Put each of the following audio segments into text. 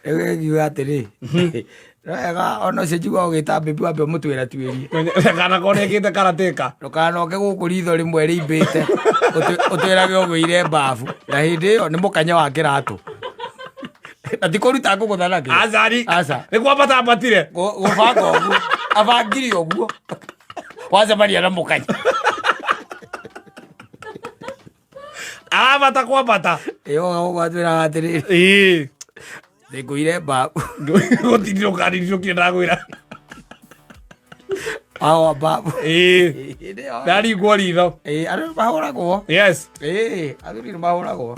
Rĩu ngiuga atĩrĩ, wega ona ũcio njigua ũgĩta mbĩmbi wambe ũmũtwĩra tuĩrie. Kana korwo nĩekĩte karatĩka. Ndũkanoke gũkũ ritho rĩmwe rĩimbĩte ũtwĩrage ũgũire mbabu na hĩndĩ ĩyo nĩ mũkanya wa kĩratũ na ti kũruta ngũgũtha nakĩo. Acari. Aca. Nĩ kwambata ambatire. Gũbanga ũguo abangire ũguo wacemania na mũkanya. Arabata kwambata. Ĩyo ũgatwĩraga atĩrĩrĩ, Ĩĩ. nĩngũire mbabu. Gũtindirũka ndindirũkire ndagwĩra. Awa mbabu. Ĩĩ. Hĩndĩ ĩyo. Ndaringwo ritho. Ĩĩ, andũ nĩ mahũragwo. Yes. Ĩĩ, athuri nĩ mahũragwo.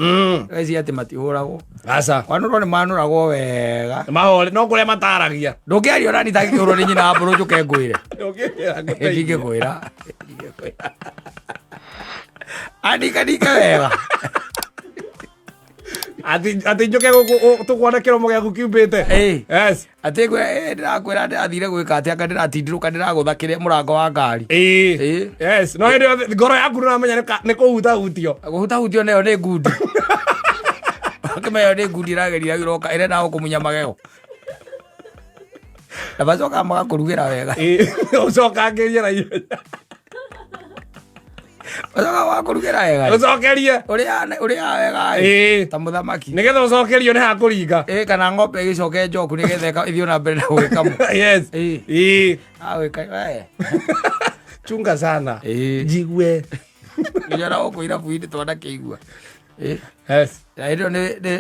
Weci atĩ matihũragwo. Aca. Kwanũrwo nĩ manũragwo wega. Mahore no kũrĩa mataragia. Ndũngĩaria ona nitangĩkĩhũrwo nĩ nyina wa mbũrũ njũke ngwĩre. Ndũngĩra ngũteithie. Ndingĩkwĩra. Ndingĩkwĩra. Andika ndike wega. Atĩ njũke gũkũ tũkuona kĩromo gĩaku kiumbĩte. Ĩĩ. Yes. Atĩ ndĩrakwĩra ndĩrathire gwĩka atĩ anga ndĩratindirũka ndĩragũtha kĩrĩa mũrango wa ngari. Ĩĩ. Ĩĩ. Yes. No hĩndĩ ĩyo ngoro yaku nĩũramenya nĩ kũhutahutio. Kũhutahutio nayo nĩ ngundi. Wakĩmenya nĩ ngundi ĩrageria ĩroka ĩrenda gũkũmunya magego. Na macokaga magakũrugĩra wega. Ĩĩ. Ũcokangĩrie na ihenya. Macokaga magakũrugĩra wega. Ũcokerie. Ũrĩa wega Ĩĩ. ta mũthamaki. Nĩgetha ũcokerio nĩ hakũringa. Ĩĩ, kana ng'ombe ĩgĩcoke njoku nĩgetha ĩthiĩ na mbere na gũgĩkamwo. Yes. Ĩĩ. Ĩĩ. Agwĩka we. Chunga sana. Ĩĩ. Njigue. Nginya na gũkũ irabu-inĩ twanakĩigua. Ĩĩ. Yes. Na hĩndĩ ĩyo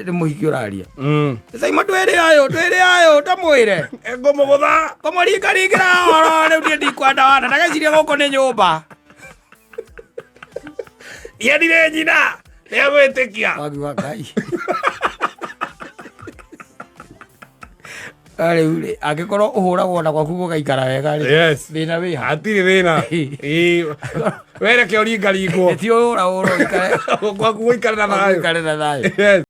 nĩ mũhiki ũraria. Saimo ndwĩrĩ ũyũ, ndwĩrĩ ũyũ, ndamwĩre. Ngũmũgũtha. Kũmũringaringĩra ũhoro rĩu niĩ ndikwenda wana, ndageciria gũkũ nĩ nyũmba. Yenire nyina. Nĩegwĩtĩkia. Wakiuga Ngai. Rĩu rĩ, angĩkorwo ũhũragwo na gwaku gũgaikara wega rĩ, Yes. thĩna wĩ ha? Hatirĩ thĩna. Ĩĩ. Wereke ũringaringwo. Ti ũhũra ũhũra ũikare Gwaku gũikare na thayũ. ũikare na thayũ. Yes.